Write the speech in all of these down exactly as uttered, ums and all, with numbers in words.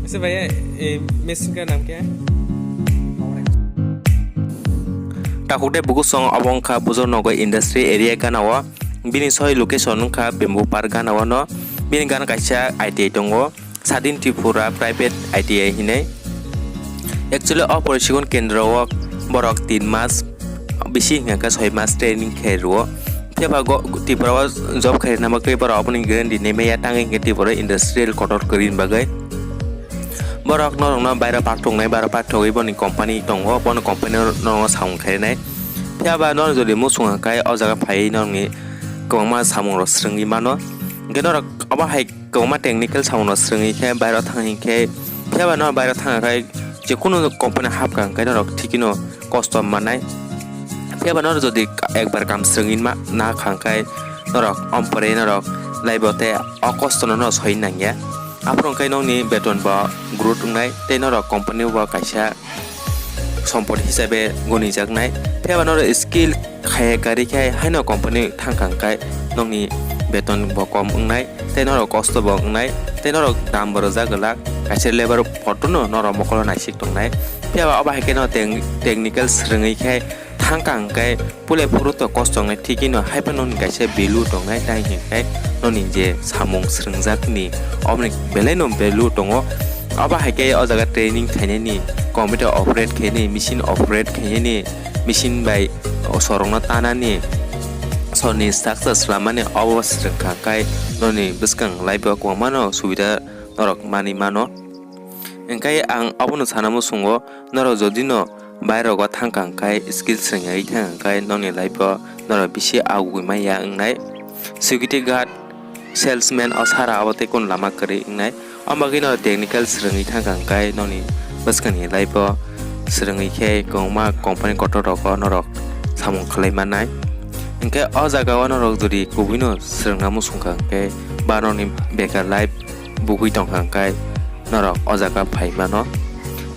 Ese bhaiya, eh, machine ka naam kya hai? Takhuk de buku song obo wngkha Bujor Nogo Industry Area gana o. Bini soi location wngkha Bamboo Park gana o no. Bini gana kaisa I T I tongo. Sadin Tripura Private I T I hinwi. Actually, o proshikon kendro o borok tin mas bisi hingka khe soi mas training khe rwo. Phiya ba go-, Tripura o job khairina bagwi borok aboni guarantee naimaya tangwi hingke Tripura industrial kotor kwrwini bagwi. Borok norokno bairo pakthoknai, bairo pakthogwi boni company tongo, bono company norokno samung khainai. Phiya ba norok jodi muchung hwnkhe o jaga phaiwi norokni kwbangma samungrok swrwngwi mano. Hingke norok obo hai kwbangma technical samungrok swrwngwi khe bairo thang hinkhe, phiya ba norok bairo thang khai jekunu company hapkha hwnkhe norok thikino kosto mannai. Phiya ba norok jodi ekbar kam swrwngwi ma-, na kha hwnkhe norok ompore norok laibo tei o kostono norok soi nangya. Aphuru hwnkhe nokni beton bo growth wngnai tei norok company bo kaisa sompot hisabe gonijaknai. Phiya ba norok skill khaiya kari khe haino company thangkha hwnkhe nokni beton bo kom wngnai tei norok kosto bo wngnai tei norok dam bo rwjak glak. Kaisa lebar photo no norok mokolo naisik tongnai. Phiya ba obo hai kheno teng-, technical swrwngwi khe thangkha hwnkhe pule phuru to kosto wngnai, thikino hai phano nokni kaisa value tongnai, tai hinkhe nokni je samung swrwngjakni oboni belai no value tongo. Obo hai khe o jaga training khainani, computer operate khainani, machine operate khainani, machine bai sorokno tanani, sorni structure swlamani obo swrwngkha hwnkhe nokni bwskang life o kwbangmano subida norok manwi mano. Hwnkhe ang abono sana muchungo, norok jodi no bairogo thangkha hwnkhe, skill swrwngwi thangkha hwnkhe, nokni life o norok bisi agugwi maya wngnai. Security guard, salesman o sara abo tei kunu lama kwrwi wngnai. Omo bagwi norok technical swrwngwi thangkha hwnkhe, nokni bwskangni life o swrwngwi khe kwbangma company kotor rogo norok samung khlai mannai. Hwnkhe o jaga o norok jodi kubui no swrwngna muchungkha hwnkhe, ba nokni bekar life bugwi tongkha hwnkhe norok o jaga phai mano.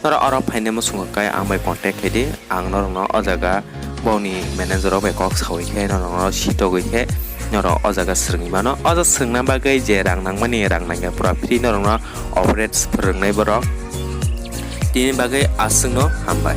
Norok oro phaina muchung hwnkhe ang bai contact khaidi, ang norokno o jaga boni manager rok bai kok sawi khe norokno sitogwi khe norok o jaga swrwngwi mano. O jaga swrwngna bagwi je rang nangmani rang nangya pura free, norokno operate phwrwngnai borok. Tini bagwi aswkno hambai.